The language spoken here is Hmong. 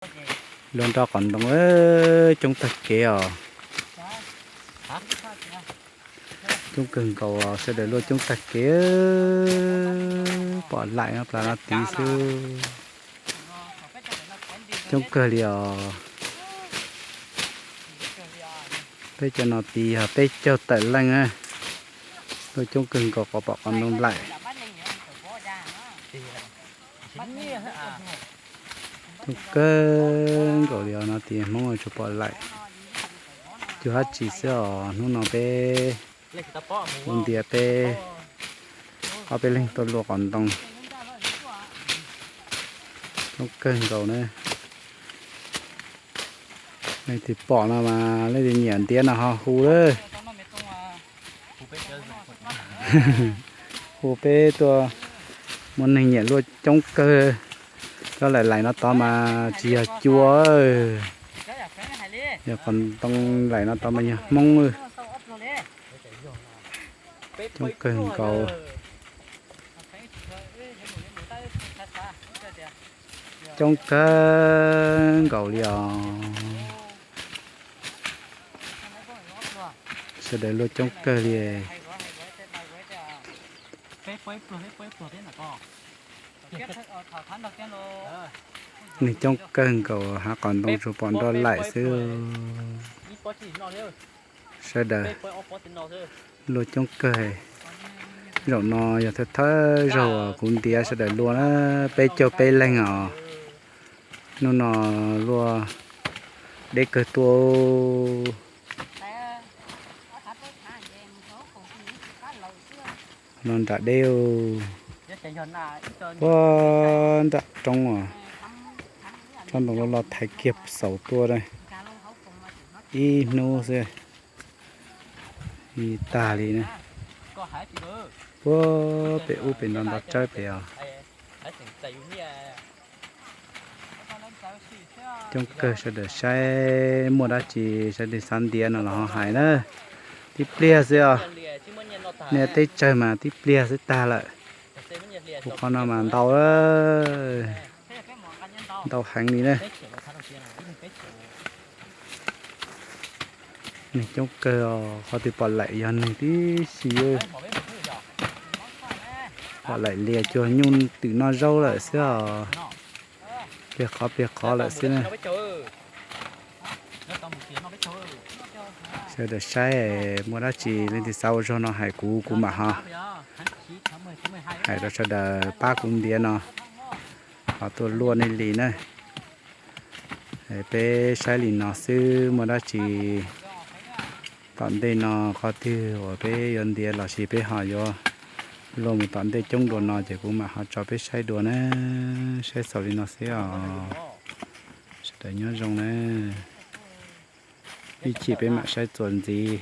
Luaj nroj qos ntoo, coob tag kev os. Coob kawg nkaus, sawv daws luaj coob tag kev, pom laim no plas no tid xwb. Coob kawg li os. Peb cov no tid yog peb caug tawm leej na. Luaj coob kawg nkaus, qos pom qos ntoo laim. Coob kawg nkaus li os, no tid Hmoob tsuas pom laim cuag dab tsi xwb os. Hnub no peb ua ntiav peb ob peb leeg tuaj luaj qos ntoo. Coob kawg nkaus na. Leej twg pom no mas leej twg nyiam ntiav no ho hu lawm. Hu peb tuaj, muaj neeg nyiam luaj coob kawg. Cov laim laim no tod mas tsis yog cua, yog qos ntoo laim no tod mas yog Hmoob. Coob kawg nkaus. Coob kawg nkaus li os. Sawv daws luaj coob kawg li. Neeg coob kawg nkaus, hav qos ntoo tsuas pom nroj laim xwb. Sawv daws luaj coob kawg. Zaum no yog thawj thawj zaug kuv ntiav sawv daws luaj na, peb caug peb leeg os. Hnub no luaj deb kawg tuaj. No nram deb, puag nram roob os. Tsob ntoo loj loj thaiv kiag xaus tuaj, ib hnub xwb tag li na. Puag pem ub pem no nto tsawb pem os. Coob kawg, sawv daws saib muaj dab tsi sawv daws xav ntiav no los ho hais na. Tib pliag xwb os, niaj teb tsawg mas tib pliag xwb tag lawm. Kuv qhov no mas ntau, ntau heev li na. Neeg coob kawg os, qhov twg pom laim yog neeg tib si. Pom laim lias cuag nyuj twm noj zaub lawm xwb os. Pliag qhov pliag qhov lawm xwb na. Sawv daws saib muaj dab tsi leej twg xav ua zog no hais kuv, kuv mam ho hais rau sawv daws pab kuv ntiav no, ho tuaj luaj nej li na. Peb saib li no xwb, muaj dab tsi tom ntej no qhov twg uas peb yuav ntiav los sis peb ho yuav luaj mus tom ntej coob dua no ces kuv mam ho tso peb saib dua na. Saib xaus li no xwb os. Sawv daws nyob zoo na. Ib chim peb mam saib txuas ntxiv.